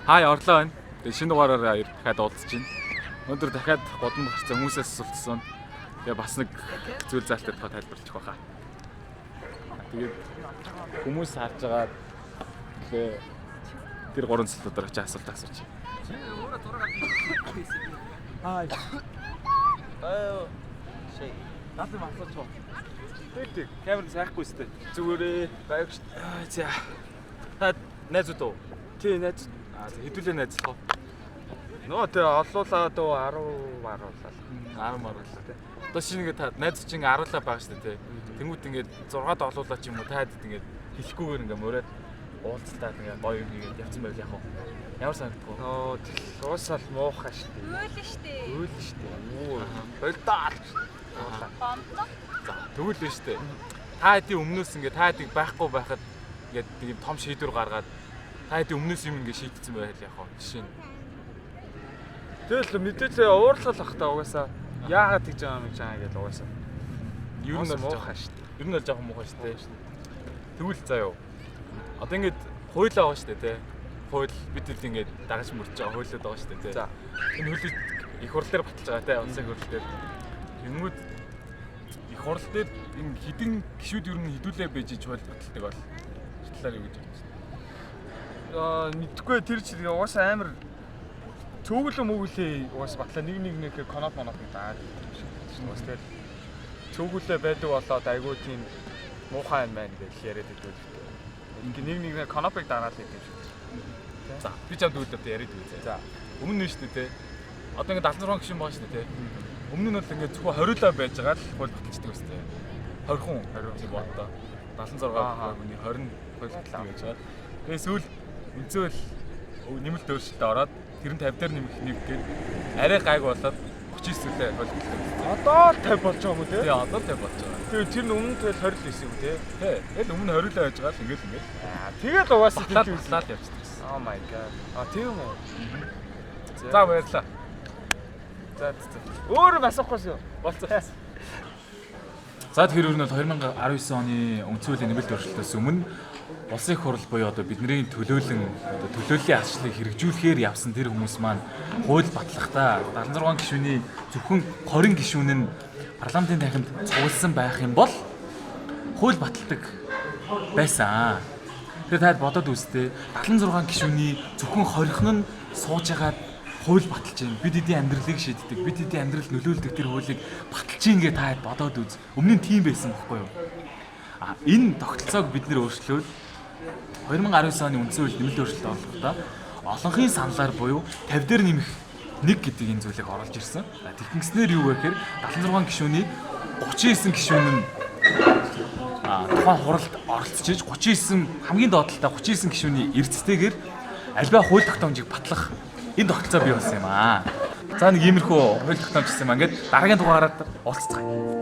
Хай орлоо байна. Тэгээ шинэ дугаараараа дахиад уулзаж байна. Өнөөдөр дахиад гудамд гарсан хүмүүсээс асуултсан. Тэгээ бас нэг зүйл заалтай тухай тайлбарлах байхаа. Тэгээд хүмүүс харж байгаа тэгээ тэр гурван зүйлүүдээр очиж асуулт асууч. Хай. Аа. Наад юм асууж байгаа. Тэг. Камер сайхгүй сте. Зүгээрээ гайг шүү. Аа за. Та найзууд уу? Тий, найз. Аа за хэдүүлээ найзлах уу? Нөө тэр олуулаад өө 10 маруулаад. 10 маруулаа тий. Одоо шинэ ингээ та найз чинь ингээ 10-лаа байгаа шүү дээ тий. Тэнгүүт ингээ 6-ад олуулаа ч юм уу та хэд ингээ хэлэхгүйгээр ингээ мураад уулзтаад ингээ гоё юм хийгээд явцсан байвал яах вэ? Ямар санагдах вэ? Нөө тэл уусаал муухай шүү дээ. Үйл штэ. Үйл шүү дээ. Үу. Болдоол. Бомбно. За тэгвэл нь шүү дээ. Та хэдийн өмнөөс ингээ та хэдийг байхгүй байхад ингээ тийм том шийдвэр гаргаад та хэдийн өмнөөс юм ингээ шийдсэн байвал яах вэ? Жишээ нь. Тэгэл мэдээж уурлал ах та угаасаа. Яагаад тэгж байгаа юм гэж аа гэж угаасаа. Ер нь бол муухай шүү дээ. Ер нь бол жоохон муухай шүү дээ. Тэгвэл заа юу. Одоо ингээд хууль байгаа шүү дээ тий. Хууль бид хэд ингээд дагаж мөрч байгаа хуулиуд байгаа шүү дээ тий. За. Энэ хуулийг их хурл дээр баталж байгаа тий. Улсын их хурл дээр. Тэнгүүд их хурл дээр энэ хідэн гişүүд ер нь хідүүлээ байж иж хууль баталдаг бол талаар юу гэж бодож байна? Аа мэдхгүй тэр чи тэгээ угаасаа амар цөглө мөглөө угаас батлаа нэг нэг нэг коноп моноп нэг даад юм шиг. Угаас тэгэл цөглөө байдаг болоод айгүй тийм муухай юм байна гэж яриад байдаг л дээ. Ингээ нэг нэг конопыг дараал гэдэг юм шиг. За би чамд үйл явдал яриад өгье. За. Өмнө нь шүү дээ тий. Одоо ингээд 76 гишүүн байгаа шүү дээ тий. Өмнө нь бол ингээд зөвхөн 20 лаа байж байгаа л хууль баталчихдаг байсан тий. 20 хүн 20 тийм боддоо. 76 хүний 20 хууль баталдаг байж байгаа. Тэгээ сүүл үндсэл нэмэлт өөрчлөлтөд ороод тэр нь 50 дээр нэмэх нэг гээд арай гайг болоод 39 зүйлээ хууль баталдаг. Одоо л 50 болж байгаа юм уу те? Тий одоо л 50 болж байгаа. Тэгээ тэр нь өмнө тэгэл 20 л байсан юм те? Тий. Тэгэл өмнө 20 лаа байж байгаа л ингээд ингээд Аа тэгэл угаасаа батлаад тэгдэг батлаад явчихдаг гэсэн. Oh my god. А тийм үү? За баярлалаа. За за. Өөр юм асуухгүйс юу? Болцоо. За тэгэхээр ер нь бол 2019 оны үндсэн хуулийн нэмэлт өөрчлөлтөөс өмнө улсын их хурл буюу одоо бидний төлөөлөн одоо төлөөллийн ачлалыг хэрэгжүүлэхээр явсан тэр хүмүүс маань хууль батлахдаа 76 гишүүний зөвхөн 20 гишүүн нь парламентын танхимд цугласан байх юм бол хууль баталдаг байсан. Тэгэхээр таад бодоод үзтээ 76 гишүүний зөвхөн 20 нь сууж агаад хууль баталж байна. Бид эдийн амьдралыг шийддэг, бид эдийн амьдрал нөлөөлдөг тэр хуулийг баталж ийн гэж таад бодоод үз. Өмнө нь тийм байсан бохгүй юу? А энэ тогтолцоог бид нэр өөрчлөөд 2019 оны үндсэн хууль нэмэлт өөрчлөлт орлохдоо олонхын саналаар буюу 50 дээр нэмэх нэг гэдэг энэ зүйлийг оруулж ирсэн. Тэгснээр юу вэ гэхээр 76 гишүүний 39 гишүүн нь тухайн хуралд оролцож иж 39 хамгийн доотлолтой 39 гишүүний эрдэстэйгээр альбай хууль тогтоомжийг батлах энэ тогтолцоо бий болсон юм аа. За нэг иймэрхүү хууль тогтоомж гэсэн юм. Ингээд дараагийн дугаараар уулзцгаая.